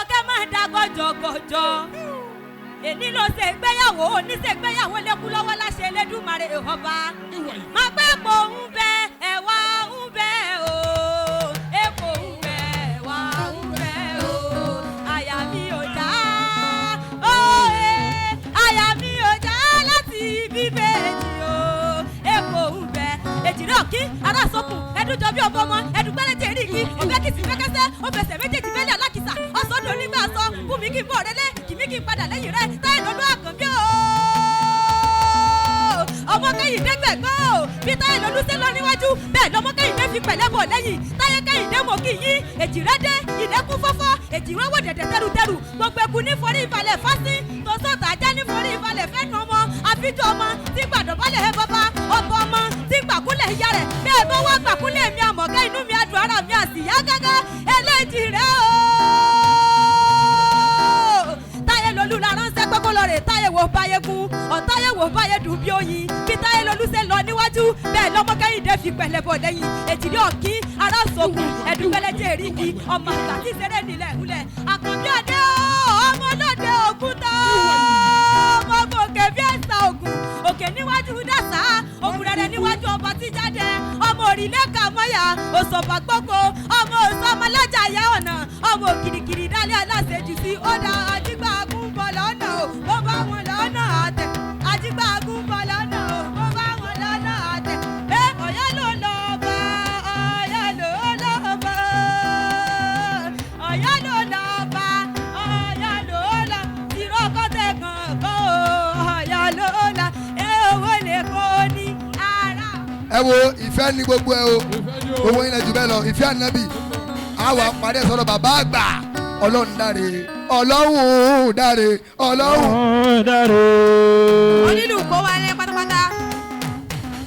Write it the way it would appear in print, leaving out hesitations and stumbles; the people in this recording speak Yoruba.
Àmọ̀kẹ́ máa da gọjọgọjọ. Èní ló ṣe ìgbéyàwó, oníṣègbéyàwó lẹ́kú lọ́wọ́ láṣẹ Elédùmarè ọba. Má pé kò ń bẹ ẹ̀wà ń bẹ o, èkó ń bẹ ẹ̀wà ń bẹ o, àyà mi ò já òye, àyà mi ò já láti bíbélì o, èkó ń bẹ. Èjìrẹ́ òkí ará sọkùn ẹdúnjọ bí ọbọ ọmọ ẹdúgbẹ́lẹ́ tẹ̀ rí igi òbẹ́kìsì fẹ́kẹ́sẹ́ ó fẹsẹ̀ méjèèjì fẹ́lẹ̀ alákìsà ọ̀sọ́dún onígbà sọ fún mi kí n bọ̀ rẹ́lẹ́ kìmí kí n padà lẹ́yìn rẹ táyé lọ́lú àkànbí o. Ọmọ kẹ́hìndé gbẹ̀gbọ́ o, bí táyé lọ́lú ṣe lọ níwájú bẹ́ẹ̀ lọ́mọ kẹ́hìndé fi pẹ̀lẹ́ bọ̀ lẹ́yìn. Táyé kẹ́hìndé mọ̀ kí yín èjìrẹ́ dé ìlẹ́kùn fọ́fọ́ èjìrẹ́ wò dẹ̀dẹ̀ tẹrutẹru gbogbo eku ní forí ìbalẹ̀ fásí tòsọ́tà ajá ní forí ìbalẹ̀ fẹ́nu ọmọ àfijọ́ ọmọ tí gbàdọ̀bálẹ̀ ẹ bàbá ọba ọmọ tí gbàkúlẹ̀ ìyá rẹ̀ bẹ́ẹ̀ bá wá gbàkúlẹ̀ mi àmọ̀kẹ́ inú mi adùn ara mi àsìyá gágá eléjì rẹ̀ o. Táyé lolú la ránṣẹ́ pé kó lọ rè táyé wò báyé gún ọ̀táyé wò báyé dùn bí oyin bí táyé lolú ṣe lọ níwájú bẹ́ẹ̀ lọ́mọ kẹ́hìndé fi pẹ̀lẹ́ bọ̀ lẹ́yìn. Èjìrí ọ̀kín ará sòkùn ẹ̀dùnkẹ́lẹ́jẹ̀ èrìgì ọmọ àgbà tí ṣeré nílẹ̀ ńlẹ̀ àkànbí ọdẹ ọmọ ọlọ́dẹ òkúta ọmọ gòkè bí ẹ̀sà ògùn òkè níwájú dàsá òkúrẹ́rẹ́ níwájú ọba tí jáde ọmọ òrìlẹ̀ kàmọ́yà òṣòfà gbogbo ọmọ òṣọmọlájà yá ọ̀nà ọmọ òkìrìkìrì dálé aláṣejù sí ọ̀dà àjígbàgùn bọ̀ lọ́nà o bó bá wọn lọ́nà àtẹ àjígbàgùn bọ̀ lọ́nà o bó bá wọn lọ́nà àtẹ ẹ ọ̀yá ló lọ bá ọ̀yá ló lọ bá ọ̀yá ló lọ bá ọ̀yá ló lọ tìrọ̀kọ́tẹ̀ kọ̀ọ̀kan o ọ̀yá ló lọ ẹ owó lè kó ní ara. Ẹ wo ìfẹ́ ní gbogbo ẹ o, owó yín lẹ jù bẹ́ẹ̀ lọ, ìfẹ́ ànábì àwa parí ẹ̀ sọ́dọ̀ bàbá àgbà. Ọlọ́run dáre, ọlọ́run dáre, ọlọ́run dáre. Onílù kó wá.